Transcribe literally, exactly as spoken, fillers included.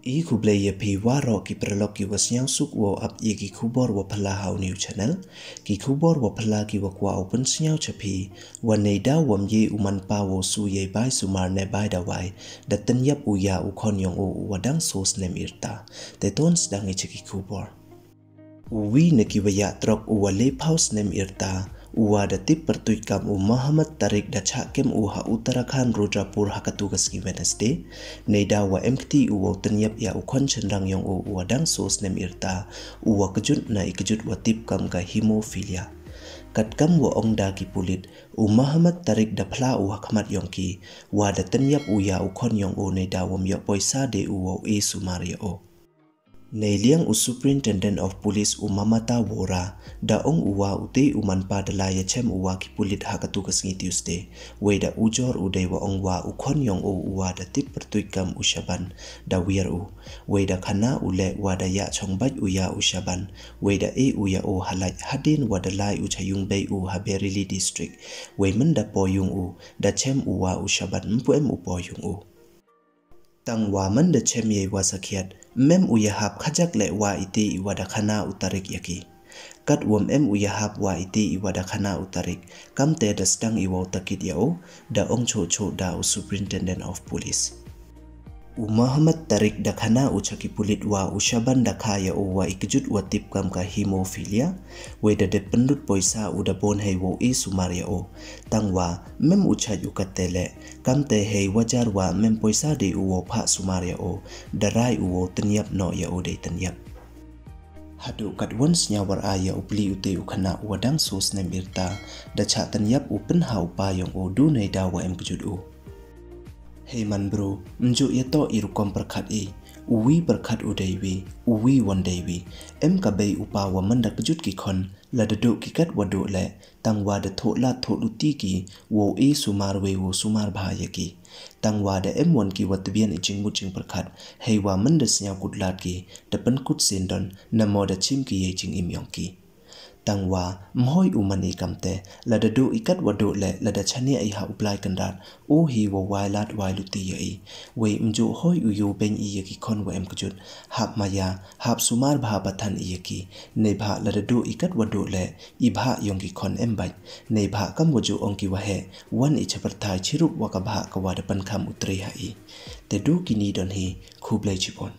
I khublei ya phi waroh ki paralok ki wa sniawsuk wow ap ya ki khubor wa phylla ha u new channel. Ki khubor wa phylla ki wa kwah u pynsniaw cha phi, wa neida wam ye u manpa wow su yei bai sumar ne bai dawai, da tynyap u ya u khon yong u u wa dang soo snem yrta. Te ton sdang i cha ki khubor. U wi na ki wa yah trok u wa le phaw snem yrta, u wa da tip pyrtuit kam u Mohammad Tariq da chah kem u ha Uttarakhand Rudrapur ha katu ka sngi Wednesday. Neida wa em kti u wow tynyap ya u khon chynrang yong u u wa dang soo snem yrta, u wa kjut na i kjut wa tip kam ka hemophilia. Kat kam wa ong da ki pulit, u Mohammad Tariq da phla u ha khmat yong ki, wa da tynyap u ya u khon yong u neida wam yoh poisa de u wow e sumar ya u. Neiliang u Superintendent of Police u Mamata Vora, da ong u wa u te u manpa da lai ya chem u wa ki pulit ha katu ka sngi Tuesday. Wei da ujor u dei wa ong wa u khon yong u u wa da tip pyrtuit kam u Shaban, da wiar u. Wei da khana u le wa da ya chong bait u ya u Shaban. Wei da e u ya u halait hadien wa da lai u cha yung bei u ha Bareilly District. Wei mynda poi yung u, da chem u wa u Shaban mpu em u poi yung u. Tang wa mynda chem yei wa sakhiat, mem u ya hap khajak le wa i te i wa da khana u Tariq ya ki. Kat wam em u ya hap wa i te i wa da khana u Tariq, kam te da sdang i wow takit ya u, da ong choh choh da u Superintendent of Police. U Mohammad Tariq da khana u cha ki pulit wa u Shaban da kha ya u wa i kjut wa tip kam ka hemophilia, wei da dep pynlut poisa u da bon hei wow e sumar ya u. Tang wa, mem u chait u kat te le, kam te hei wajar wa mem poisa de u wow phah sumar ya u, da rai u wow tynyap noh ya u dei tynyap. Haduh kat wan sniawar a ya u pli u te u khana u wa dang soo snem yrta, da chah tynyap u pynha u pa yong u du neida wa em kjut u. Hei man bru, mjuh ya toh i rukom pyrkhat i, u wi pyrkhat u dei wi, u wi wan dei wi, em ka bei u pa wa mynda kjut ki khon, la da duh ki kat wa duh le, tang wa da thoh lad thoh luti ki, wow e sumar wei wow sumar bha ya ki. Tang wa da em wan ki wa tbian i jingmut jingpyrkhat, hei wa mynda sniaw kut lad ki, da pynkut syndon, na mo da chim ki yei jingim yong ki. Tang wa, mhoi u man i kam te, la da duh i kat wa duh le, la da chania i ha u Blai Kynrad, u hi wa wai lad wai luti ya i. Wei mjuh hoi u yoh beng i ya ki khon wa em kjut, hap maya, hap sumar bha pathan i ya ki. Neibhah la da duh i kat wa duh le, i bhah yong ki khon em bait. Neibhah kam wa juh ong ki wa heh, wan i cha pyrthai chirup wa ka bhah ka wa da pynkham u Tre ha i. Te du kini don hi, khublei chibun.